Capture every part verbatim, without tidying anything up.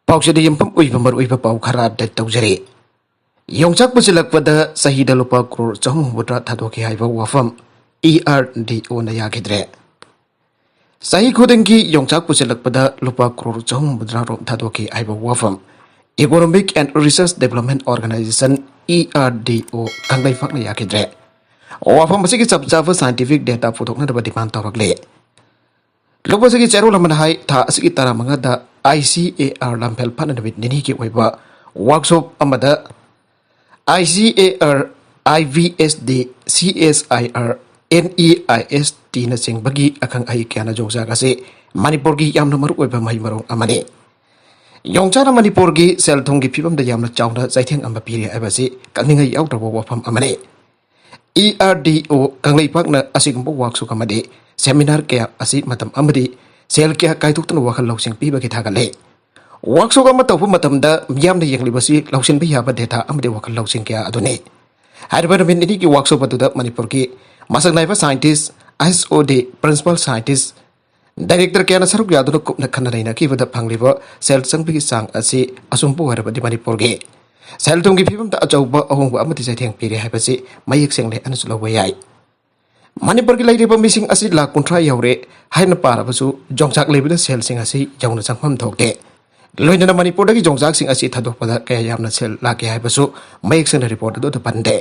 ꯄꯥꯎꯆꯦꯗ ꯌꯨꯝꯐꯝ ꯑꯣꯏꯕ ꯃꯔꯨꯑꯣꯏꯕ ꯄꯥꯎ ꯈꯔ ꯑꯞꯗꯦꯠ ꯇꯧꯖꯔꯤ꯫ ꯌꯣꯡꯆꯥꯛ ꯄꯨꯁꯤꯜꯂꯛꯄꯗ ꯆꯍꯤꯗ ꯂꯨꯄꯥ ꯀ꯭ꯔꯣꯔ ꯆꯍꯨꯝ ꯍꯨꯝꯐꯨꯇꯔꯥ ꯊꯥꯗꯣꯛꯈꯤ ꯍꯥꯏꯕ ꯋꯥꯐꯝ ꯏ ꯑꯥꯔ ꯗꯤ ꯑꯣꯅ ꯌꯥꯈꯤꯗ꯭ꯔꯦ꯫ ꯆꯍꯤ ꯈꯨꯗꯤꯡꯒꯤ ꯌꯣꯡꯆꯥꯛ ꯄꯨꯁꯤꯜꯂꯛꯄꯗ ꯂꯨꯄꯥ ꯀ꯭ꯔꯣꯔ ꯆꯍꯨꯝ ꯍꯨꯝꯐꯨꯇꯔꯥ ꯔꯣꯝ ꯊꯥꯗꯣꯛꯈꯤ ꯍꯥꯏꯕ ꯋꯥꯐꯝ Economic and Research Development Organization, E R D ꯑꯣ, ꯀꯪꯂꯩꯄꯥꯛꯅ ꯌꯥꯈꯤꯗ꯭ꯔꯦ꯫ ꯋꯥꯐꯝ ꯑꯁꯤꯒꯤ ꯆꯞ ꯆꯥꯕ ꯁꯥꯏꯟꯇꯤꯐꯤꯛ ꯗꯦꯇꯥ ꯄꯨꯊꯣꯛꯅꯅꯕ ꯗꯤꯃꯥꯟ ꯇꯧꯔꯛꯂꯤ꯫ ꯂꯨꯞ ꯑꯁꯤꯒꯤ ꯆꯦꯔꯣꯜ ꯑꯃꯅ ꯍꯥꯏ, ꯊꯥ ꯑꯁꯤꯒꯤ ꯇꯔꯥꯃꯉꯥꯗ ꯑꯥꯏ ꯁꯤ ꯑꯦ ꯑꯥꯔ ꯂꯝꯐꯦꯜ ꯐꯅ ꯅꯨꯃꯤꯠ ꯅꯤꯅꯤꯒꯤ ꯑꯣꯏꯕ ꯋꯥꯔꯛꯁꯣꯞ ꯑꯃꯗ I C A R, I V S D, C S I R, N E I S ꯇꯤꯅꯆꯤꯡꯕꯒꯤ ꯑꯈꯪ ꯑꯍꯩ ꯀꯌꯥꯅ ꯌꯣꯡꯆꯥꯛ ꯑꯁꯤ ꯃꯅꯤꯄꯨꯔꯒꯤ ꯌꯥꯝꯅ ꯃꯔꯨꯑꯣꯏꯕ ꯃꯍꯩ ꯃꯔꯣꯡ ꯑꯃꯅꯤ꯫ ꯌꯣꯡꯆꯥꯛꯅ ꯃꯅꯤꯄꯨꯔꯒꯤ ꯁꯦꯜ ꯊꯨꯝꯒꯤ ꯐꯤꯕꯝꯗ ꯌꯥꯝꯅ ꯆꯥꯎꯅ ꯆꯩꯊꯦꯡ ꯑꯃ ꯄꯤꯔꯤ ꯍꯥꯏꯕꯁꯤ ꯀꯛꯅꯤꯡꯉꯥꯏ ꯌꯥꯎꯗ꯭ꯔꯕ ꯋꯥꯐꯝ ꯑꯃꯅꯤ꯫ ꯏ ꯑꯥꯔ ꯗꯤ ꯑꯣ ꯀꯪꯂꯩꯄꯥꯛꯅ ꯑꯁꯤꯒꯨꯝꯕ ꯋꯥꯛꯁꯣꯞ ꯑꯃꯗꯤ ꯁꯦꯃꯤꯅꯥꯔ ꯀꯌꯥ ꯑꯁꯤ ꯃꯇꯝ ꯑꯃꯗꯤ ꯁꯦꯜ ꯀꯌꯥ ꯀꯥꯏꯊꯣꯛꯇꯨꯅ ꯋꯥꯈꯜ ꯂꯧꯁꯤꯡ ꯄꯤꯕꯒꯤ ꯊꯥꯒꯠꯂꯤ꯫ ꯋꯥꯛꯁꯣꯞ ꯑꯃ ꯇꯧꯕ ꯃꯇꯝꯗ ꯃꯤꯌꯥꯝꯅ ꯌꯦꯡꯂꯤꯕꯁꯤ ꯂꯧꯁꯤꯟꯕ ꯌꯥꯕ ꯗꯦꯇꯥ ꯑꯃꯗꯤ ꯋꯥꯈꯜ ꯂꯧꯁꯤꯡ ꯀꯌꯥ ꯑꯗꯨꯅꯤ꯫ ꯍꯥꯏꯔꯤꯕ ꯅꯨꯃꯤꯠ ꯅꯤꯅꯤꯒꯤ ꯋꯥꯛꯁꯣꯞ ꯑꯗꯨꯗ ꯃꯅꯤꯄꯨꯔꯒꯤ ꯃꯁꯛ ꯅꯥꯏꯕ ꯁꯥꯏꯟꯇꯤꯁ, ꯑꯥꯏ ꯑꯦꯁ ꯑꯣ ꯗꯤ, ꯄ꯭ꯔꯤꯟꯁꯤꯄꯥꯜ ꯁꯥꯏꯟꯇꯤꯁ, ꯗꯥꯏꯔꯦꯛꯇꯔ ꯀꯌꯥꯅ ꯁꯔꯨꯛ ꯌꯥꯗꯨꯅ ꯀꯨꯞꯅ ꯈꯟꯅ ꯅꯩꯅꯈꯤꯕꯗ ꯐꯪꯂꯤꯕ ꯁꯦꯜ ꯆꯪꯕꯒꯤ ꯆꯥꯡ ꯑꯁꯤ ꯑꯆꯨꯝꯕ ꯑꯣꯏꯔꯕꯗꯤ ꯃꯅꯤꯄꯨꯔꯒꯤ ꯁꯦꯜ ꯊꯨꯝꯒꯤ ꯐꯤꯕꯝꯗ ꯑꯆꯧꯕ ꯑꯍꯣꯡꯕ ꯑꯃꯗꯤ ꯆꯩꯊꯦꯡ ꯄꯤꯔꯦ ꯍꯥꯏꯕꯁꯤ ꯃꯌꯦꯛ ꯁꯦꯡꯅ ꯑꯅꯁꯨ ꯂꯧꯕ ꯌꯥꯏ꯫ ꯃꯅꯤꯄꯨꯔꯒꯤ ꯂꯩꯔꯤꯕ ꯃꯤꯁꯤꯡ ꯑꯁꯤ ꯂꯥꯈ ꯀꯨꯟꯊ꯭ꯔꯥ ꯌꯧꯔꯦ ꯍꯥꯏꯅ ꯄꯥꯔꯕꯁꯨ ꯌꯣꯡꯆꯥꯛ ꯂꯩꯕꯗ ꯁꯦꯜꯁꯤꯡ ꯑꯁꯤ ꯌꯧꯅ ꯆꯪꯐꯝ ꯊꯣꯛꯇꯦ꯫ ꯂꯣꯏꯅꯅ ꯃꯅꯤꯄꯨꯔꯗꯒꯤ ꯌꯣꯡꯆꯥꯛꯁꯤꯡ ꯑꯁꯤ ꯊꯥꯗꯣꯛꯄꯗ ꯀꯌꯥ ꯌꯥꯝꯅ ꯁꯦꯜ ꯂꯥꯛꯀꯦ ꯍꯥꯏꯕꯁꯨ ꯃꯌꯦꯛ ꯁꯦꯡꯅ ꯔꯤꯄꯣꯔꯠ ꯑꯗꯨꯗ ꯄꯟꯗꯦ꯫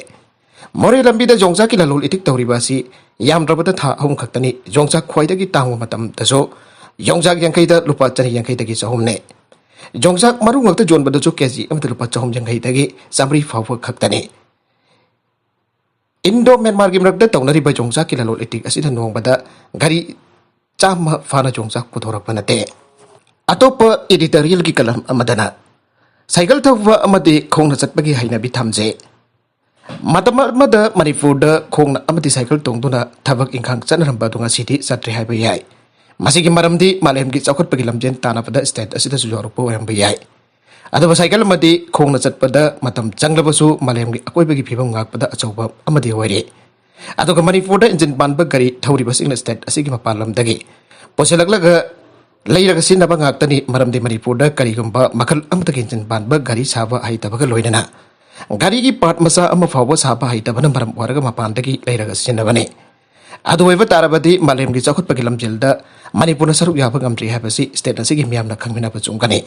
ꯃꯣꯔꯦ ꯂꯝꯕꯤꯗ ꯌꯣꯡꯆꯥꯛꯀꯤ ꯂꯂꯣꯜ ꯏꯇꯤꯛ ꯇꯧꯔꯤꯕ ꯑꯁꯤ ꯌꯥꯝꯗ꯭ꯔꯕꯗ ꯊꯥ ꯑꯍꯨꯝ ꯈꯛꯇꯅꯤ ꯌꯣꯡꯆꯥꯛ ꯈ꯭ꯋꯥꯏꯗꯒꯤ ꯇꯥꯡꯕ ꯃꯇꯝꯗꯁꯨ ꯌꯣꯡꯆꯥꯛ ꯌꯥꯡꯈꯩꯗ ꯂꯨꯄꯥ ꯆꯅꯤ ꯌꯥꯡꯈꯩꯗꯒꯤ ꯆꯍꯨꯝꯅꯤ꯫ ꯌꯣꯡꯆꯥꯛ ꯃꯔꯨ ꯉꯥꯛꯇ ꯌꯣꯟꯕꯗꯁꯨ ꯀꯦ ꯖꯤ ꯑꯃꯗ ꯂꯨꯄꯥ ꯆꯍꯨꯝ ꯌꯥꯡꯈꯩꯗꯒꯤ ꯆꯥꯃꯔꯤ ꯐꯥꯎꯕ ꯈꯛꯇꯅꯤ꯫ ꯏꯟꯗꯣ ꯃ꯭ꯌꯥꯟꯃꯥꯔꯒꯤ ꯃꯔꯛꯇ ꯇꯧꯅꯔꯤꯕ ꯌꯣꯡꯆꯥꯛꯀꯤ ꯂꯂꯣꯜ ꯏꯇꯤꯛ ꯑꯁꯤꯗ ꯅꯣꯡꯃꯗ ꯒꯥꯔꯤ ꯆꯥꯝꯃ ꯐꯥꯅ ꯌꯣꯡꯆꯥꯛ ꯄꯨꯊꯣꯔꯛꯄ ꯅꯠꯇꯦ꯫ ꯑꯇꯣꯞꯄ ꯏꯗꯤꯇꯣꯔꯤꯌꯦꯜꯒꯤ ꯀꯂꯝ ꯑꯃꯗꯅ ꯁꯥꯏꯀꯜ ꯊꯧꯕ ꯑꯃꯗꯤ ꯈꯣꯡꯅ ꯆꯠꯄꯒꯤ ꯍꯩꯅꯕꯤ ꯊꯝꯖꯩ꯫ ꯃꯇꯝ ꯑꯃꯗ ꯃꯅꯤꯄꯨꯔꯗ ꯈꯣꯡꯅ ꯑꯃꯗꯤ ꯁꯥꯏꯀꯜ ꯇꯣꯡꯗꯨꯅ ꯊꯕꯛ ꯏꯪꯈꯥꯡ ꯆꯠꯅꯔꯝꯕ ꯑꯗꯨ ꯉꯁꯤꯗꯤ ꯆꯠꯇ꯭ꯔꯦ ꯍꯥꯏꯕ ꯌꯥꯏ꯫ ꯃꯁꯤꯒꯤ ꯃꯔꯝꯗꯤ ꯃꯥꯂꯦꯝꯒꯤ ꯆꯥꯎꯈꯠꯄꯒꯤ ꯂꯝꯖꯦꯜ ꯇꯥꯟꯅꯕꯗ ꯁ꯭ꯇꯦꯠ ꯑꯁꯤꯗꯁꯨ ꯌꯥꯎꯔꯛꯄ ꯑꯣꯏꯔꯝꯕ ꯌꯥꯏ꯫ ꯑꯗꯨꯕꯨ ꯁꯥꯏꯀꯜ ꯑꯃꯗꯤ ꯈꯣꯡꯅ ꯆꯠꯄꯗ ꯃꯇꯝ ꯆꯪꯂꯕꯁꯨ ꯃꯥꯂꯦꯝꯒꯤ ꯑꯀꯣꯏꯕꯒꯤ ꯐꯤꯕꯝ ꯉꯥꯛꯄꯗ ꯑꯆꯧꯕ ꯑꯃꯗꯤ ꯑꯣꯏꯔꯤ꯫ ꯑꯗꯨꯒ ꯃꯅꯤꯄꯨꯔꯗ ꯏꯟꯖꯤꯟ ꯄꯥꯟꯕ ꯒꯥꯔꯤ ꯊꯧꯔꯤꯕꯁꯤꯡꯅ ꯁ꯭ꯇꯦꯠ ꯑꯁꯤꯒꯤ ꯃꯄꯥꯟ ꯂꯝꯗꯒꯤ ꯄꯨꯁꯤꯜꯂꯛꯂꯒ ꯂꯩꯔꯒ ꯁꯤꯖꯤꯟꯅꯕ ꯉꯥꯛꯇꯅꯤ꯫ ꯃꯔꯝꯗꯤ ꯃꯅꯤꯄꯨꯔꯗ ꯀꯔꯤꯒꯨꯝꯕ ꯃꯈꯜ ꯑꯃꯠꯇꯒꯤ ꯏꯟꯖꯤꯟ ꯄꯥꯟꯕ ꯒꯥꯔꯤ ꯁꯥꯕ ꯍꯩꯇꯕꯒ ꯂꯣꯏꯅꯅ ꯒꯥꯔꯤꯒꯤ ꯄꯥꯔꯠ ꯃꯆꯥ ꯑꯃ ꯐꯥꯎꯕ ꯁꯥꯕ ꯍꯩꯇꯕꯅ ꯃꯔꯝ ꯑꯣꯏꯔꯒ ꯃꯄꯥꯟꯗꯒꯤ ꯂꯩꯔꯒ ꯁꯤꯖꯤꯟꯅꯕꯅꯤ꯫ ꯑꯗꯨ ꯑꯣꯏꯕ ꯇꯥꯔꯕꯗꯤ ꯃꯥꯂꯦꯝꯒꯤ ꯆꯥꯎꯈꯠꯄꯒꯤ ꯂꯝꯖꯦꯜꯗ ꯃꯅꯤꯄꯨꯔꯅ ꯁꯔꯨꯛ ꯌꯥꯕ ꯉꯝꯗ꯭ꯔꯤ ꯍꯥꯏꯕꯁꯤ ꯁ꯭ꯇꯦꯠ ꯑꯁꯤꯒꯤ ꯃꯤꯌꯥꯝꯅ ꯈꯪꯃꯤꯟꯅꯕ ꯆꯨꯝꯒꯅꯤ꯫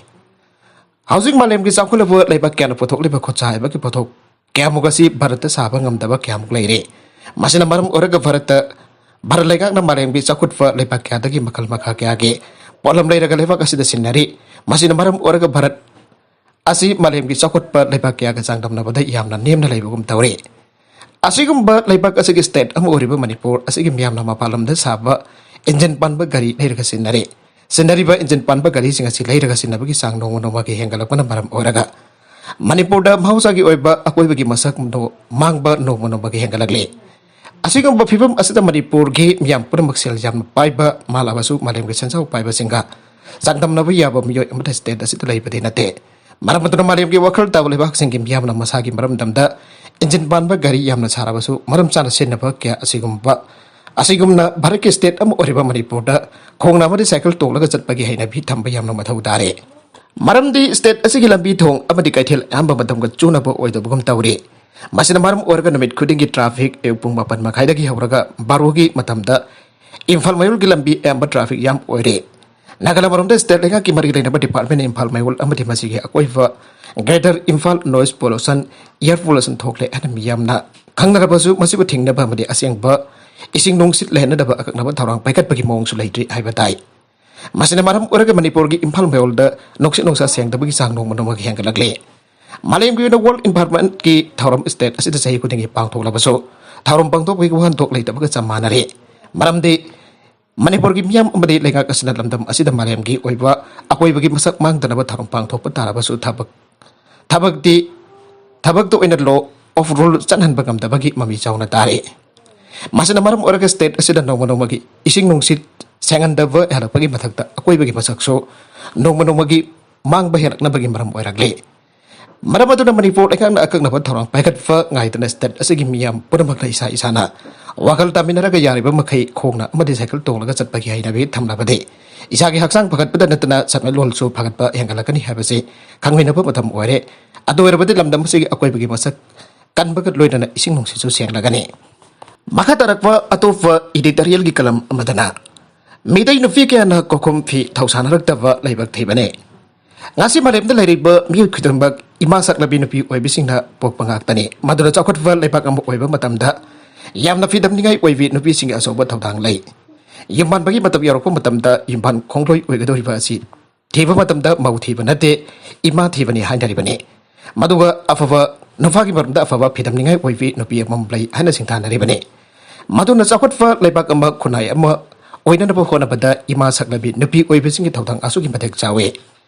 ꯍꯧꯖꯤꯛ ꯃꯥꯂꯦꯝꯒꯤ ꯆꯥꯎꯈꯠꯂꯕ ꯂꯩꯕꯥꯛ ꯀꯌꯥꯅ ꯄꯨꯊꯣꯛꯂꯤꯕ ꯈꯨꯠꯁꯥ ꯍꯩꯕꯒꯤ ꯄꯣꯠꯊꯣꯛ ꯀꯌꯥꯃꯨꯛ ꯑꯁꯤ ꯚꯥꯔꯠꯇ ꯁꯥꯕ ꯉꯝꯗꯕ ꯀꯌꯥꯃꯨꯛ ꯂꯩꯔꯦ꯫ ꯃꯁꯤꯅ ꯃꯔꯝ ꯑꯣꯏꯔꯒ ꯚꯥꯔꯠꯇ, ꯚꯥꯔꯠ ꯂꯩꯉꯥꯛꯅ ꯃꯥꯂꯦꯝꯒꯤ ꯆꯥꯎꯈꯠꯄ ꯂꯩꯕꯥꯛ ꯀꯌꯥꯗꯒꯤ ꯃꯈꯜ ꯃꯈꯥ ꯀꯌꯥꯒꯤ ꯄꯣꯠꯂꯝ ꯂꯩꯔꯒ ꯂꯩꯕꯥꯛ ꯑꯁꯤꯗ ꯁꯤꯟꯅꯔꯤ꯫ ꯃꯁꯤꯅ ꯃꯔꯝ ꯑꯣꯏꯔꯒ ꯚꯥꯔꯠ ꯑꯁꯤ ꯃꯥꯂꯦꯝꯒꯤ ꯆꯥꯎꯈꯠꯄ ꯂꯩꯕꯥꯛ ꯀꯌꯥꯒ ꯆꯥꯡꯗꯝꯅꯕꯗ ꯌꯥꯝꯅ ꯅꯦꯝꯅ ꯂꯩꯕꯒꯨꯝ ꯇꯧꯔꯤ꯫ ꯑꯁꯤꯒꯨꯝꯕ ꯂꯩꯕꯥꯛ ꯑꯁꯤꯒꯤ ꯁ꯭ꯇꯦꯠ ꯑꯃ ꯑꯣꯏꯔꯤꯕ ꯃꯅꯤꯄꯨꯔ ꯑꯁꯤꯒꯤ ꯃꯤꯌꯥꯝꯅ ꯃꯄꯥꯟ ꯂꯝꯗ ꯁꯥꯕ ꯏꯟꯖꯤꯟ ꯄꯥꯟꯕ ꯒꯥꯔꯤ ꯂꯩꯔꯒ ꯁꯤꯖꯤꯟꯅꯔꯤ꯫ ꯁꯤꯖꯤꯟꯅꯔꯤꯕ ꯏꯟꯖꯤꯟ ꯄꯥꯟꯕ ꯒꯥꯔꯤꯁꯤꯡ ꯑꯁꯤ ꯂꯩꯔꯒ ꯁꯤꯖꯤꯟꯅꯕꯒꯤ ꯆꯥꯡ ꯅꯣꯡꯃ ꯅꯣꯡꯃꯒꯤ ꯍꯦꯟꯒꯠꯂꯛꯄꯅ ꯃꯔꯝ ꯑꯣꯏꯔꯒ ꯃꯅꯤꯄꯨꯔꯗ ꯃꯍꯧꯁꯥꯒꯤ ꯑꯣꯏꯕ ꯑꯀꯣꯏꯕꯒꯤ ꯃꯁꯛ ꯃꯇꯧ ꯃꯥꯡꯕ ꯅꯣꯡꯃ ꯅꯣꯡꯃꯒꯤ ꯍꯦꯟꯒꯠꯂꯛꯂꯤ꯫ ꯑꯁꯤꯒꯨꯝꯕ ꯐꯤꯕꯝ ꯑꯁꯤꯗ ꯃꯅꯤꯄꯨꯔꯒꯤ ꯃꯤꯌꯥꯝ ꯄꯨꯝꯅꯃꯛ ꯁꯦꯜ ꯌꯥꯝꯅ ꯄꯥꯏꯕ ꯃꯥꯜꯂꯕꯁꯨ ꯃꯥꯂꯦꯝꯒꯤ ꯁꯦꯟꯖꯥꯎ ꯄꯥꯏꯕꯁꯤꯡꯒ ꯆꯥꯡꯗꯝꯅꯕ ꯌꯥꯕ ꯃꯤꯑꯣꯏ ꯑꯃꯠꯇ ꯁ꯭ꯇꯦꯠ ꯑꯁꯤꯗ ꯂꯩꯕꯗꯤ ꯅꯠꯇꯦ꯫ ꯃꯔꯝ ꯑꯗꯨꯅ ꯃꯥꯂꯦꯝꯒꯤ ꯋꯥꯈꯜ ꯇꯥꯕ ꯂꯩꯕꯥꯛꯁꯤꯡꯒꯤ ꯃꯤꯌꯥꯝꯅ ꯃꯁꯥꯒꯤ ꯃꯔꯝꯗꯝꯗ ꯏꯟꯖꯤꯟ ꯄꯥꯟꯕ ꯒꯥꯔꯤ ꯌꯥꯝꯅ ꯁꯥꯔꯕꯁꯨ ꯃꯔꯝ ꯆꯥꯅ ꯁꯤꯖꯤꯟꯅꯕ ꯀꯌꯥ ꯑꯁꯤꯒꯨꯝꯕ, ꯑꯁꯤꯒꯨꯝꯅ ꯚꯥꯔꯠꯀꯤ ꯁ꯭ꯇꯦꯠ ꯑꯃ ꯑꯣꯏꯔꯤꯕ ꯃꯅꯤꯄꯨꯔꯗ ꯈꯣꯡꯅ ꯑꯃꯗꯤ ꯁꯥꯏꯀꯜ ꯇꯣꯡꯂꯒ ꯆꯠꯄꯒꯤ ꯍꯩꯅꯕꯤ ꯊꯝꯕ ꯌꯥꯝꯅ ꯃꯊꯧ ꯇꯥꯔꯦ꯫ ꯃꯔꯝꯗꯤ ꯁ꯭ꯇꯦꯠ ꯑꯁꯤꯒꯤ ꯂꯝꯕꯤ ꯊꯣꯡ ꯑꯃꯗꯤ ꯀꯩꯊꯦꯜ ꯑꯌꯥꯝꯕ ꯃꯇꯝꯒ ꯆꯨꯅꯕ ꯑꯣꯏꯗꯕꯒꯨꯝ ꯇꯧꯔꯤ꯫ ꯃꯁꯤꯅ ꯃꯔꯝ ꯑꯣꯏꯔꯒ ꯅꯨꯃꯤꯠ ꯈꯨꯗꯤꯡꯒꯤ ꯇ꯭ꯔꯥꯐꯤꯛ ꯑꯌꯨꯛ ꯄꯨꯡ ꯃꯥꯄꯟ ꯃꯈꯥꯏꯗꯒꯤ ꯍꯧꯔꯒ ꯕꯥꯔꯣꯒꯤ ꯃꯇꯝꯗ ꯏꯝꯐꯥꯜ ꯃꯌꯣꯜꯒꯤ ꯂꯝꯕꯤ ꯑꯌꯥꯝꯕ ꯇ꯭ꯔꯥꯐꯤꯛ ꯌꯥꯝ ꯑꯣꯏꯔꯦ꯫ ꯅꯥꯒꯥꯂꯦꯟ ꯃꯔꯣꯝꯗ ꯁ꯭ꯇꯦꯠ ꯂꯩꯉꯥꯛꯀꯤ ꯃꯔꯤ ꯂꯩꯅꯕ ꯗꯤꯄꯥꯔꯠꯃꯦꯟ ꯏꯝꯐꯥꯜ ꯃꯌꯣꯜ ꯑꯃꯗꯤ ꯃꯁꯤꯒꯤ ꯑꯀꯣꯏꯕ Greater Imphal noise pollution, air pollution ꯊꯣꯛꯂꯦ ꯍꯥꯏꯅ ꯃꯤꯌꯥꯝꯅ ꯈꯪꯅꯔꯕꯁꯨ ꯃꯁꯤꯕꯨ ꯊꯤꯡꯅꯕ ꯑꯃꯗꯤ ꯑꯁꯦꯡꯕ ꯏꯁꯤꯡ ꯅꯨꯡꯁꯤꯠ ꯂꯩꯍꯟꯅꯗꯕ ꯑꯀꯛꯅꯕ ꯊꯧꯔꯥꯡ ꯄꯥꯏꯈꯠꯄꯒꯤ ꯃꯑꯣꯡꯁꯨ ꯂꯩꯇ꯭ꯔꯤ ꯍꯥꯏꯕ ꯇꯥꯏ꯫ ꯃꯁꯤꯅ ꯃꯔꯝ ꯑꯣꯏꯔꯒ ꯃꯅꯤꯄꯨꯔꯒꯤ ꯏꯝꯐꯥꯜ ꯃꯌꯣꯜꯗ ꯅꯨꯡꯁꯤꯠ ꯅꯨꯡꯁꯥ ꯁꯦꯡꯗꯕꯒꯤ ꯆꯥꯡ ꯅꯣꯡꯃ ꯅꯣꯡꯃꯒꯤ ꯍꯦꯟꯒꯠꯂꯛꯂꯤ꯫ ꯃꯥꯂꯦꯝꯒꯤ ꯑꯣꯏꯅ ꯋꯥꯔꯜ ꯏꯟꯚꯥꯏꯔꯣꯟꯃꯦꯟꯠꯀꯤ ꯊꯧꯔꯝ ꯁ꯭ꯇꯦꯠ ꯑꯁꯤꯗ ꯆꯍꯤ ꯈꯨꯗꯤꯡꯒꯤ ꯄꯥꯡꯊꯣꯛꯂꯕꯁꯨ ꯊꯧꯔꯝ ꯄꯥꯡꯊꯣꯛꯄꯒꯤ ꯋꯥꯍꯟꯊꯣꯛ ꯂꯩꯇꯕꯒ ꯆꯞ ꯃꯥꯟꯅꯔꯦ꯫ ꯃꯔꯝꯗꯤ ꯃꯅꯤꯄꯨꯔꯒꯤ ꯃꯤꯌꯥꯝ ꯑꯃꯗꯤ ꯂꯩꯉꯥꯛ ꯑꯁꯤꯅ ꯂꯝꯗꯝ ꯑꯁꯤꯗ ꯃꯥꯂꯦꯝꯒꯤ ꯑꯣꯏꯕ ꯑꯀꯣꯏꯕꯒꯤ ꯃꯁꯛ ꯃꯥꯡꯗꯅꯕ ꯊꯧꯔꯝ ꯄꯥꯡꯊꯣꯛꯄ ꯇꯥꯔꯕꯁꯨ ꯊꯕꯛ, ꯊꯕꯛꯇꯤ, ꯊꯕꯛꯇ ꯑꯣꯏꯅ law of rule ꯆꯠꯍꯟꯕ ꯉꯝꯗꯕꯒꯤ ꯃꯃꯤ ꯆꯥꯎꯅ ꯇꯥꯔꯤ꯫ ꯃꯁꯤꯅ ꯃꯔꯝ ꯑꯣꯏꯔꯒ ꯁ꯭ꯇꯦꯠ ꯑꯁꯤꯗ ꯅꯣꯡꯃ ꯅꯣꯡꯃꯒꯤ ꯏꯁꯤꯡ ꯅꯨꯡꯁꯤꯠ ꯁꯦꯡꯍꯟꯗꯕ ꯍꯦꯜꯂꯛꯄꯒꯤ ꯃꯊꯛꯇ ꯑꯀꯣꯏꯕꯒꯤ ꯃꯁꯛꯁꯨ ꯅꯣꯡꯃ ꯅꯣꯡꯃꯒꯤ ꯃꯥꯡꯕ ꯍꯦꯜꯂꯛꯅꯕꯒꯤ ꯃꯔꯝ ꯑꯣꯏꯔꯛꯂꯤ꯫ ꯃꯔꯝ ꯑꯗꯨꯅ ꯃꯅꯤꯄꯨꯔ ꯂꯩꯉꯥꯛꯅ ꯑꯀꯛꯅꯕ ꯊꯧꯔꯥꯡ ꯄꯥꯏꯈꯠꯄ ꯉꯥꯏꯗꯅ ꯁ꯭ꯇꯦꯠ ꯑꯁꯤꯒꯤ ꯃꯤꯌꯥꯝ ꯄꯨꯝꯅꯃꯛꯅ ꯏꯁꯥ ꯏꯁꯥꯅ ꯋꯥꯈꯜ ꯇꯥꯃꯤꯟꯅꯔꯒ ꯌꯥꯔꯤꯕ ꯃꯈꯩ ꯈꯣꯡꯅ ꯑꯃꯗꯤ ꯁꯥꯏꯀꯜ ꯇꯣꯡꯂꯒ ꯆꯠꯄꯒꯤ ꯍꯩꯅꯕꯤ ꯊꯝꯂꯕꯗꯤ ꯏꯁꯥꯒꯤ ꯍꯛꯆꯥꯡ ꯐꯒꯠꯄꯗ ꯅꯠꯇꯅ ꯁꯦꯟꯃꯤꯠꯂꯣꯟꯁꯨ ꯐꯒꯠꯄ ꯍꯦꯟꯒꯠꯂꯛꯀꯅꯤ ꯍꯥꯏꯕꯁꯤ ꯈꯪꯃꯤꯟꯅꯕ ꯃꯇꯝ ꯑꯣꯏꯔꯦ꯫ ꯑꯗꯨ ꯑꯣꯏꯔꯕꯗꯤ ꯂꯝꯗꯝ ꯑꯁꯤꯒꯤ ꯑꯀꯣꯏꯕꯒꯤ ꯃꯁꯛ ꯀꯟꯕꯒ ꯂꯣꯏꯅꯅ ꯏꯁꯤꯡ ꯅꯨꯡꯁꯤꯠꯁꯨ ꯁꯦꯡꯂꯒꯅꯤ꯫ ꯃꯈꯥ ꯇꯥꯔꯛꯄ ꯑꯇꯣꯞꯄ editorialꯒꯤ ꯀꯂꯝ ꯑꯃꯗꯅ ꯃꯤꯇꯩ ꯅꯨꯄꯤ ꯀꯌꯥꯅ ꯀꯣꯈꯨꯝ ꯐꯤ ꯊꯧꯁꯥꯅꯔꯛꯇꯕ ꯂꯩꯕꯛ ꯊꯤꯕꯅꯤ꯫ ꯉꯁꯤ ꯃꯥꯂꯦꯝꯗ ꯂꯩꯔꯤꯕ ꯃꯤꯑꯣꯏ ꯈꯨꯗꯤꯡꯃꯛ ꯏꯃꯥ ꯁꯛꯂꯕꯤ ꯅꯨꯄꯤ ꯑꯣꯏꯕꯤꯁꯤꯡꯅ ꯄꯣꯛꯄ ꯉꯥꯛꯇꯅꯤ꯫ ꯃꯗꯨꯅ ꯆꯥꯎꯈꯠꯄ ꯂꯩꯕꯥꯛ ꯑꯃ ꯑꯣꯏꯕ ꯃꯇꯝꯗ ꯌꯥꯝꯅ ꯐꯤꯗꯝꯅꯤꯡꯉꯥꯏ ꯑꯣꯏꯕꯤ ꯅꯨꯄꯤꯁꯤꯡꯒꯤ ꯑꯆꯧꯕ ꯊꯧꯗꯥꯡ ꯂꯩ꯫ ꯌꯨꯝ ꯄꯥꯟꯕꯒꯤ ꯃꯇꯝ ꯌꯧꯔꯛꯄ ꯃꯇꯝꯗ ꯌꯨꯝꯕꯥꯟ ꯈꯣꯡꯂꯣꯏ ꯑꯣꯏꯒꯗꯧꯔꯤꯕ ꯑꯁꯤ ꯊꯤꯕ ꯃꯇꯝꯗ ꯃꯧ ꯊꯤꯕ ꯅꯠꯇꯦ, ꯏꯃꯥ ꯊꯤꯕꯅꯤ ꯍꯥꯏꯅꯔꯤꯕꯅꯤ꯫ ꯃꯗꯨꯒ ꯑꯐꯕ ꯅꯨꯄꯥꯒꯤ ꯃꯔꯝꯗ ꯑꯐꯕ ꯐꯤꯗꯝꯅꯤꯡꯉꯥꯏ ꯑꯣꯏꯕꯤ ꯅꯨꯄꯤ ꯑꯃꯃꯝ ꯂꯩ ꯍꯥꯏꯅ ꯁꯤꯡꯊꯥꯅꯔꯤꯕꯅꯤ꯫ ꯃꯗꯨꯅ ꯆꯥꯎꯈꯠꯄ ꯂꯩꯕꯥꯛ ꯑꯃ, ꯈꯨꯟꯅꯥꯏ ꯑꯃ ꯑꯣꯏꯅꯅꯕ ꯍꯣꯠꯅꯕꯗ ꯏꯃꯥ ꯁꯛꯂꯕꯤ ꯅꯨꯄꯤ ꯑꯣꯏꯕꯤꯁꯤꯡꯒꯤ ꯊꯧꯗꯥꯡ ꯑꯁꯨꯛꯀꯤ ꯃꯇꯤꯛ ꯆꯥꯎꯏ꯫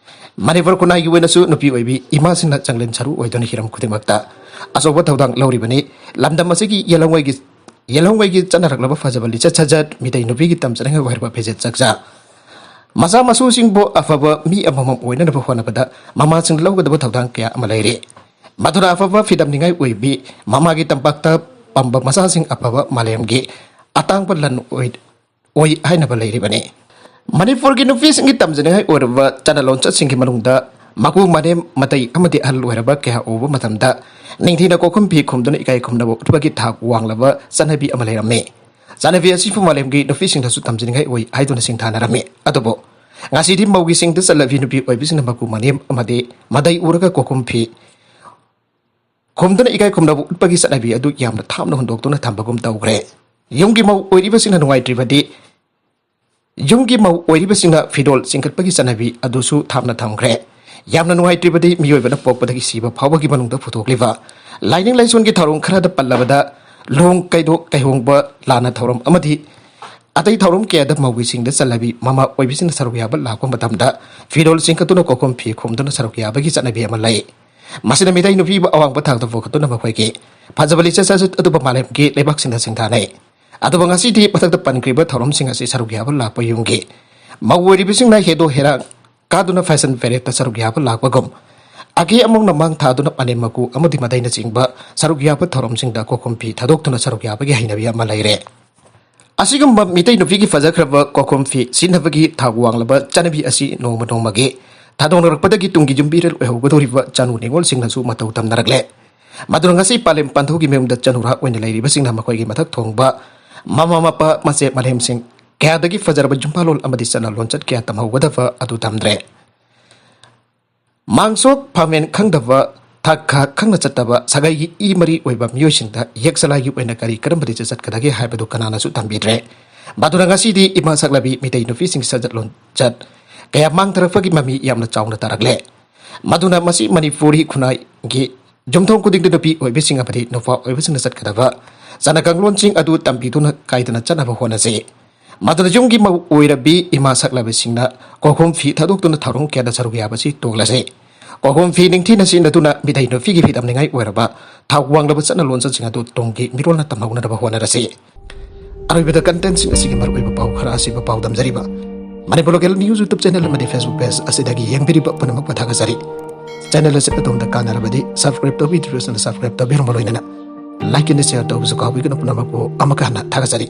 ꯃꯅꯤꯄꯨꯔ ꯈꯨꯟꯅꯥꯏꯒꯤ ꯑꯣꯏꯅꯁꯨ ꯅꯨꯄꯤ ꯑꯣꯏꯕꯤ ꯏꯃꯥꯁꯤꯡꯅ ꯆꯥꯡꯂꯦꯟ ꯁꯔꯨ ꯑꯣꯏꯗꯨꯅ ꯍꯤꯔꯝ ꯈꯨꯗꯤꯡꯃꯛꯇ ꯑꯆꯧꯕ ꯊꯧꯗꯥꯡ ꯂꯧꯔꯤꯕꯅꯤ꯫ ꯂꯝꯗꯝ ꯑꯁꯤꯒꯤ ꯌꯦꯜꯍꯧꯉꯩꯒꯤ, ꯌꯦꯜꯍꯧꯉꯩꯒꯤ ꯆꯠꯅꯔꯛꯂꯕ ꯐꯖꯕ ꯂꯤꯆꯠ ꯁꯥꯖꯠ, ꯃꯤꯇꯩ ꯅꯨꯄꯤꯒꯤ ꯇꯝꯖꯅꯤꯡꯉꯥꯏ ꯑꯣꯏꯔꯕ ꯐꯤꯖꯦꯠ ꯆꯛꯆꯥ, ꯃꯆꯥ ꯃꯁꯨꯁꯤꯡꯕꯨ ꯑꯐꯕ ꯃꯤ ꯑꯃꯃꯝ ꯑꯣꯏꯅꯅꯕ ꯍꯣꯠꯅꯕꯗ ꯃꯃꯥꯁꯤꯡ ꯂꯧꯒꯗꯕ ꯊꯧꯗꯥꯡ ꯀꯌꯥ ꯑꯃ ꯂꯩꯔꯤ꯫ ꯃꯗꯨꯅ ꯑꯐꯕ ꯐꯤꯗꯝꯅꯤꯡꯉꯥꯏ ꯑꯣꯏꯕꯤ ꯃꯃꯥꯒꯤ ꯇꯝꯄꯥꯛꯇ ꯄꯝꯕ ꯃꯆꯥꯁꯤꯡ ꯑꯐꯕ ꯃꯥꯂꯦꯝꯒꯤ ꯑꯇꯥꯡꯕ ꯂꯟ ꯑꯣꯏ, ꯑꯣꯏ ꯍꯥꯏꯅꯕ ꯂꯩꯔꯤꯕꯅꯤ꯫ ꯃꯅꯤꯄꯨꯔꯒꯤ ꯅꯨꯄꯤꯁꯤꯡꯒꯤ ꯇꯝꯖꯅꯤꯡꯉꯥꯏ ꯑꯣꯏꯔꯕ ꯆꯠꯅ ꯂꯣꯟꯆꯠꯁꯤꯡꯒꯤ ꯃꯅꯨꯡꯗ ꯃꯀꯨ ꯃꯅꯦꯝ, ꯃꯇꯩ ꯑꯃꯗꯤ ꯑꯍꯜ ꯑꯣꯏꯔꯕ ꯀꯌꯥ ꯎꯕ ꯃꯇꯝꯗ ꯅꯤꯡꯊꯤꯅ ꯀꯣꯛꯈꯨꯝ ꯐꯤ ꯈꯨꯝꯗꯨꯅ ꯏꯀꯥꯏ ꯈꯨꯝꯅꯕ ꯎꯠꯄꯒꯤ ꯊꯥꯛ ꯋꯥꯡꯂꯕ ꯆꯠꯅꯕꯤ ꯑꯃ ꯂꯩꯔꯝꯃꯤ꯫ ꯆꯠꯅꯕꯤ ꯑꯁꯤꯕꯨ ꯃꯥꯂꯦꯝꯒꯤ ꯅꯨꯄꯤꯁꯤꯡꯗꯁꯨ ꯇꯝꯖꯅꯤꯡꯉꯥꯏ ꯑꯣꯏ ꯍꯥꯏꯗꯨꯅ ꯁꯤꯡꯊꯥꯅꯔꯝꯃꯤ꯫ ꯑꯗꯨꯕꯨ ꯉꯁꯤꯗꯤ ꯃꯧꯒꯤ ꯆꯤꯡꯗ ꯆꯠꯂꯕꯤ ꯅꯨꯄꯤ ꯑꯣꯏꯕꯤꯁꯤꯡꯅ ꯃꯀꯨ ꯃꯅꯦꯝ ꯑꯃꯗꯤ ꯃꯇꯩ ꯎꯔꯒ ꯀꯣꯛꯈꯨꯝ ꯐꯤ ꯈꯨꯝꯗꯨꯅ ꯏꯀꯥꯏ ꯈꯨꯝꯅꯕ ꯎꯠꯄꯒꯤ ꯆꯠꯅꯕꯤ ꯑꯗꯨ ꯌꯥꯝꯅ ꯊꯥꯞꯅ ꯍꯨꯟꯗꯣꯛꯇꯨꯅ ꯊꯝꯕꯒꯨꯝ ꯇꯧꯈ꯭ꯔꯦ꯫ ꯌꯨꯝꯒꯤ ꯃꯧ ꯑꯣꯏꯔꯤꯕꯁꯤꯡꯅ ꯅꯨꯡꯉꯥꯏꯇ꯭ꯔꯤꯕꯗꯤ, ꯌꯨꯝꯒꯤ ꯃꯧ ꯑꯣꯏꯔꯤꯕꯁꯤꯡꯅ ꯐꯤꯔꯣꯜ ꯆꯤꯡꯈꯠꯄꯒꯤ ꯆꯠꯅꯕꯤ ꯑꯗꯨꯁꯨ ꯊꯥꯞꯅ ꯊꯝꯈ꯭ꯔꯦ꯫ ꯌꯥꯝꯅ ꯅꯨꯡꯉꯥꯏꯇ꯭ꯔꯤꯕꯗꯤ ꯃꯤꯑꯣꯏꯕꯅ ꯄꯣꯛꯄꯗꯒꯤ ꯁꯤꯕ ꯐꯥꯎꯕꯒꯤ ꯃꯅꯨꯡꯗ ꯄꯨꯊꯣꯛꯂꯤꯕ ꯂꯥꯏꯅꯤꯡ ꯂꯥꯏꯁꯣꯟꯒꯤ ꯊꯧꯔꯝ ꯈꯔꯗ ꯄꯜꯂꯕꯗ ꯂꯨꯍꯣꯡ ꯀꯩꯗꯣ-, ꯀꯩꯍꯣꯡꯕ, ꯂꯥꯟꯅ ꯊꯧꯔꯝ ꯑꯃꯗꯤ ꯑꯇꯩ ꯊꯧꯔꯝ ꯀꯌꯥꯗ ꯃꯧꯒꯤ ꯆꯤꯡꯗ ꯆꯠꯂꯕꯤ ꯃꯃꯥ ꯑꯣꯏꯕꯤꯁꯤꯡꯅ ꯁꯔꯨꯛ ꯌꯥꯕ ꯂꯥꯛꯄ ꯃꯇꯝꯗ ꯐꯤꯔꯣꯜ ꯆꯤꯡꯈꯠꯇꯨꯅ ꯀꯣꯛꯈꯨꯝ ꯐꯤ ꯈꯨꯝꯗꯨꯅ ꯁꯔꯨꯛ ꯌꯥꯕꯒꯤ ꯆꯠꯅꯕꯤ ꯑꯃ ꯂꯩ꯫ ꯃꯁꯤꯅ ꯃꯤꯇꯩ ꯅꯨꯄꯤꯕꯨ ꯑꯋꯥꯡꯕ ꯊꯥꯛꯇ ꯄꯨꯈꯠꯇꯨꯅ ꯃꯈꯣꯏꯒꯤ ꯐꯖꯕ ꯂꯤꯆꯠ ꯁꯥꯖꯠ ꯑꯗꯨꯕꯨ ꯃꯥꯂꯦꯝꯒꯤ ꯂꯩꯕꯥꯛꯁꯤꯡꯗ ꯁꯤꯡꯊꯥꯅꯩ꯫ ꯑꯗꯨꯕꯨ ꯉꯁꯤꯗꯤ ꯃꯊꯛꯇ ꯄꯟꯈ꯭ꯔꯤꯕ ꯊꯧꯔꯝꯁꯤꯡ ꯑꯁꯤ ꯁꯔꯨꯛ ꯌꯥꯕ ꯂꯥꯛꯄ ꯌꯨꯝꯒꯤ ꯃꯧ ꯑꯣꯏꯔꯤꯕꯁꯤꯡꯅ ꯍꯦꯗꯣ ꯍꯦꯔꯥꯡ ꯀꯥꯗꯨꯅ ꯐꯦꯁꯟ ꯄꯦꯔꯦꯗꯇ ꯁꯔꯨꯛ ꯌꯥꯕ ꯂꯥꯛꯄꯒꯨꯝ, ꯑꯀꯦ ꯑꯃꯧꯅ ꯃꯥꯡ ꯊꯥꯗꯨꯅ ꯃꯅꯦꯝ ꯃꯀꯨ ꯑꯃꯗꯤ ꯃꯇꯩꯅꯆꯤꯡꯕ ꯁꯔꯨꯛ ꯌꯥꯕ ꯊꯧꯔꯝꯁꯤꯡꯗ ꯀꯣꯛꯈꯨꯝ ꯐꯤ ꯊꯥꯗꯣꯛꯇꯨꯅ ꯁꯔꯨꯛ ꯌꯥꯕꯒꯤ ꯍꯩꯅꯕꯤ ꯑꯃ ꯂꯩꯔꯦ꯫ ꯑꯁꯤꯒꯨꯝꯕ ꯃꯤꯇꯩ ꯅꯨꯄꯤꯒꯤ ꯐꯖꯈ꯭ꯔꯕ ꯀꯣꯛꯈꯨꯝ ꯐꯤ ꯁꯤꯖꯤꯟꯅꯕꯒꯤ ꯊꯥꯛ ꯋꯥꯡꯂꯕ ꯆꯠꯅꯕꯤ ꯑꯁꯤ ꯅꯣꯡꯃ ꯅꯣꯡꯃꯒꯤ ꯊꯥꯗꯣꯛꯅꯔꯛꯄꯗꯒꯤ ꯇꯨꯡꯒꯤ ꯌꯨꯝꯕꯤꯔꯦꯜ ꯑꯣꯏꯍꯧꯒꯗꯧꯔꯤꯕ ꯆꯥꯅꯨ ꯅꯤꯉꯣꯜꯁꯤꯡꯅꯁꯨ ꯃꯇꯧ ꯇꯝꯅꯔꯛꯂꯦ꯫ ꯃꯗꯨꯅ ꯉꯁꯤ ꯄꯥꯂꯦꯝ ꯄꯥꯟꯊꯧꯒꯤ ꯃꯌꯨꯝꯗ ꯆꯅꯨꯔꯥ ꯑꯣꯏꯅ ꯂꯩꯔꯤꯕꯁꯤꯡꯅ ꯃꯈꯣꯏꯒꯤ ꯃꯊꯛ ꯊꯣꯡꯕ ꯃꯃꯥ ꯃꯄꯥ ꯃꯆꯦ ꯃꯂꯦꯝꯁꯤꯡ ꯀꯌꯥꯗꯒꯤ ꯐꯖꯔꯕ ꯌꯨꯝꯐꯥꯂꯣꯟ ꯑꯃꯗꯤ ꯆꯠꯅ ꯂꯣꯟꯆꯠ ꯀꯌꯥ ꯇꯝꯍꯧꯒꯗꯕ ꯑꯗꯨ ꯇꯝꯗ꯭ꯔꯦ꯫ ꯃꯥꯡꯁꯣꯛ ꯐꯥꯃꯦꯟ ꯈꯪꯗꯕ, ꯊꯛ ꯈꯥ ꯈꯪꯅ ꯆꯠꯇꯕ ꯁꯥꯒꯩꯒꯤ ꯏ ꯃꯔꯤ ꯑꯣꯏꯕ ꯃꯤꯑꯣꯏꯁꯤꯡꯗ ꯌꯦꯛ ꯆꯂꯥꯏꯒꯤ ꯑꯣꯏꯅ ꯀꯔꯤ ꯀꯔꯝꯕ ꯂꯤꯆꯠ ꯆꯠꯀꯗꯒꯦ ꯍꯥꯏꯕꯗꯨ ꯀꯅꯥꯅꯁꯨ ꯇꯝꯕꯤꯗ꯭ꯔꯦ꯫ ꯃꯗꯨꯅ ꯉꯁꯤꯗꯤ ꯏꯃꯥ ꯁꯛꯂꯕꯤ ꯃꯤꯇꯩ ꯅꯨꯄꯤꯁꯤꯡꯒꯤ ꯁꯖꯠ ꯂꯣꯟꯆꯠ ꯀꯌꯥ ꯃꯥꯡꯊꯔꯛꯄꯒꯤ ꯃꯃꯤ ꯌꯥꯝꯅ ꯆꯥꯎꯅ ꯇꯥꯔꯛꯂꯦ꯫ ꯃꯗꯨꯅ ꯃꯁꯤ ꯃꯅꯤꯄꯨꯔꯤ ꯈꯨꯟꯅꯥꯏꯒꯤ ꯌꯨꯝꯊꯣꯡ ꯈꯨꯗꯤꯡꯗ ꯅꯨꯄꯤ ꯑꯣꯏꯕꯁꯤꯡ ꯑꯃꯗꯤ ꯅꯨꯄꯥ ꯑꯣꯏꯕꯁꯤꯡꯅ ꯆꯠꯀꯗꯕ ꯆꯠꯅ ꯀꯥꯡꯂꯣꯟꯁꯤꯡ ꯑꯗꯨ ꯇꯝꯕꯤꯗꯨꯅ ꯀꯥꯏꯗꯅ ꯆꯠꯅꯕ ꯍꯣꯠꯅꯁꯤ꯫ ꯃꯗꯨꯅ ꯌꯨꯝꯒꯤ ꯃꯧ ꯑꯣꯏꯔꯕꯤ ꯏꯃꯥ ꯁꯛꯂꯕꯁꯤꯡꯅ ꯀꯣꯛꯈꯨꯝ ꯐꯤ ꯊꯥꯗꯣꯛꯇꯨꯅ ꯊꯧꯔꯝ ꯀꯌꯥꯗ ꯁꯔꯨꯛ ꯌꯥꯕꯁꯤ ꯇꯣꯛꯂꯁꯤ꯫ ꯀꯣꯛꯈꯨꯝ ꯐꯤ ꯅꯤꯡꯊꯤꯅ ꯁꯤꯖꯤꯟꯅꯗꯨꯅ ꯃꯤꯇꯩ ꯅꯨꯄꯤꯒꯤ ꯐꯤꯗꯝꯅꯤꯡꯉꯥꯏ ꯑꯣꯏꯔꯕ ꯊꯥꯛ ꯋꯥꯡꯂꯕ ꯆꯠꯅ ꯂꯣꯟꯆꯠꯁꯤꯡ ꯑꯗꯨ ꯇꯨꯡꯒꯤ ꯃꯤꯔꯣꯜꯅ ꯇꯝꯍꯧꯅꯅꯕ ꯍꯣꯠꯅꯔꯁꯤ꯫ ꯑꯔꯣꯏꯕꯗ contentꯁꯤꯡ ꯑꯁꯤꯒꯤ ꯃꯔꯨꯑꯣꯏꯕ ꯄꯥꯎ ꯈꯔ ꯑꯁꯤꯕꯨ ꯄꯥꯎꯗꯝꯖꯔꯤꯕ Manipur Local News YouTube channel ꯑꯃꯗꯤ Facebook page ꯑꯁꯤꯗꯒꯤ ꯌꯦꯡꯕꯤꯔꯤꯕ ꯄꯨꯝꯅꯃꯛꯄꯨ ꯊꯥꯒꯠꯆꯔꯤ꯫ Channel ꯑꯁꯤ ꯑꯗꯣꯝꯗ ꯀꯥꯟꯅꯔꯕꯗꯤ subscribe ꯇꯧꯕꯤꯗ꯭ꯔꯤꯕꯁꯤꯡꯅ subscribe ꯇꯧꯕꯤꯔꯝꯕ ꯂꯣꯏꯅꯅ like and share ꯇꯧꯕꯁꯨ ꯀꯥꯎꯕꯤꯒꯅꯨ꯫ ꯄꯨꯝꯅꯃꯛꯄꯨ ꯑꯃꯨꯛꯀ ꯍꯟꯅ ꯊꯥꯒꯠꯆꯔꯤ꯫